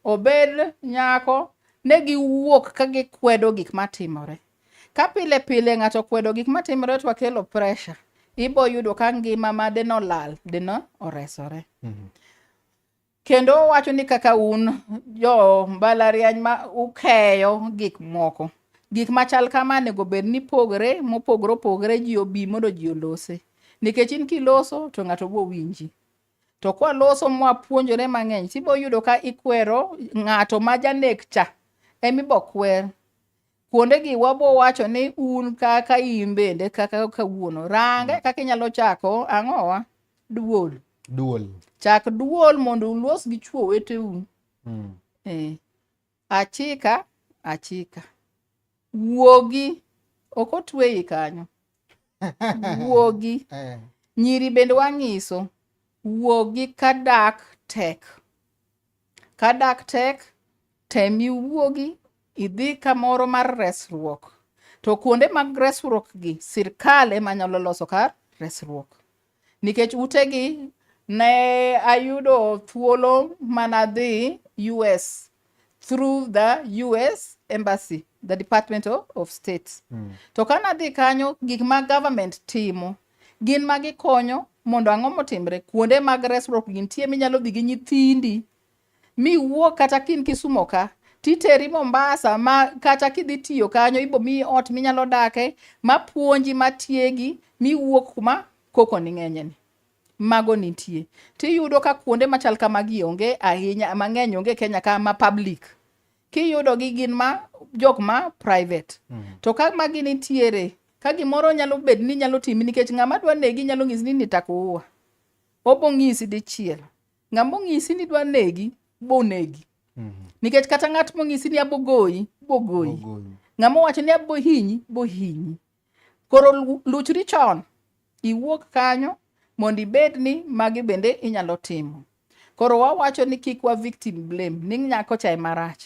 obed nyako, ne giwuok ka gikwedo gik matimore. Ka pile pile ng'ato okwedo gik matimore to wakelo pressure, ibo yudo ka ngima ma deno lal, deno oresore. Kendo owacho ni kaka un jo mbalariany ma ukeyo gik moko, gik machal kama onego bed ni pogre mopogore opogore ji obi mondo ji olose. Nikech in kiloso to ng'ato bo winji. To kwaloso mwapuonjore mang'eny tibo yudo ka ikwero ng'ato ma janek cha emibo kwer. Kuonde gi wabo wacho ni un kaka in bende kaka kawuono range kaka inyalo chako ang'owa duol. Duol. Chak duol mondo ulos gi chwo weteu. Achika, achika. Wuogi, ok otweyi kanyo. Wuogi. Nyiri bende wang'iso, wuogi ka dak tek. Ka dak tek, tem iwuogi idhi kamoro mar resruok. To kuonde mag resruok gi, sirkal ema nyalo loso kar resruok. Nikech utegi ne ayudo thuolo manadhi US through the US Embassy, the Department of State. To ka nadhi kanyo, gik ma government timo gin ma gikonyo mondo ang'o motimre, kuonde mag resruok gi nitie minyalo dhi gi nyithindi miwuok kata kin Kisumo ka titeri Mombasa ma kata kidhi tiyo kanyo ibo miyi ot minyalo dake mapuonji matiegi miwuok kuma koko ni ng'enye ni. Mago nitie. Tiyudo ka kuonde machal kamagi onge ahinya mang'eny onge Kenya ka ma public. Kiyudo gi gin ma jok ma private. To ka magi nitiere, ka gimoro nyalo bet ni nyalo timi nikech ng'ama dwa negi nyalo nyisi ni nitakuua. Obo ng'isi dichiel. Ng'ama ong'isi ni dwa negi, bo negi. Nikech kata ng'at mong'isi ni abo goyi, bo goyi. Ng'ama owacho ni abo hinyi, bo hinyi. Koro luchri chon, iwuok kanyo mondo ibed ni magi bende inyalo timo. Koro wawacho ni kik wa victim blame ni nyako cha ema rach.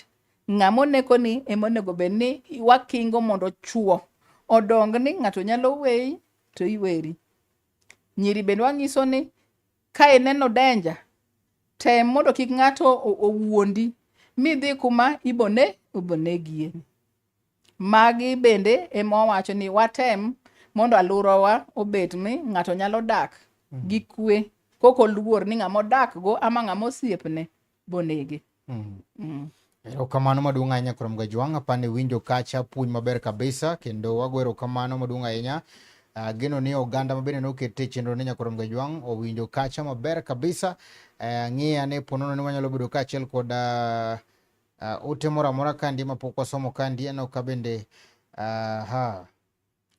Ng'ama oneko ni ema onego bed ni wakingo mondo chuo odong ni ng'ato nyalo weyi to iweri. Nyiri bende wang'iso ni ka ineno danger, tem mondo kik ng'ato owuondi midhi kuma ibone ibonegie. Magi bende ema wawacho ni watem mondo alworawa obet ni ng'ato nyalo dak gi kwe kok oluor ni ng'ama odak go ama ng'ama osiepne bonege. Erokamano maduong' ahinya kuom Gajwang', apani winjo kacha puonj maber kabisa kendo wago erokamano maduong' ahinya. Ageno ni oganda ma bende nokete e chenro ni nyakorom Gajwang' owinjo kacha maber kabisa. Ng'i ane ponono ni wanyalo bedo kaachiel kod ote moro amora kandi mapok wasomo kandi aneno ka bende ha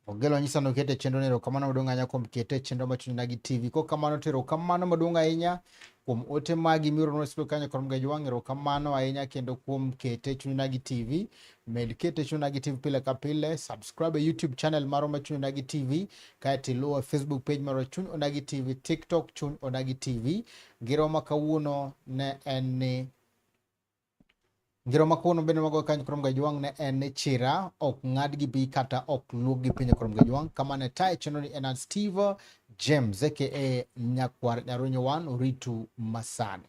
Ogelo nyisa nokete chenro ni erokamano maduong' ahinya kuom kete e chenro mar Chuny Onagi TV. Kokamano to erokamano maduong' ahinya kuom ote magi mioronwa e studio kanyo kod Mgajwang'. Erokamano ahinya kendo kuom kete Chuny Onagi TV. Med kete Chuny Onagi TV pile ka pile. Subscribe e YouTube channel marwa mar Chuny Onagi TV. Kaeto iluw e Facebook page marwa Chuny Onagi TV, TikTok Chuny Onagi TV. Ngero ma kawuono ne en ni Ngero ma kawuono bende wago kanyo kuom Gajwang' ne en ni chira ok ng'ad gi pi kata ok luok gi piny kuom Gajwang'. Kama ne tayo chenro ni en an Steve James aka Nyakwar Nyarunyo 1 Oritu Masani.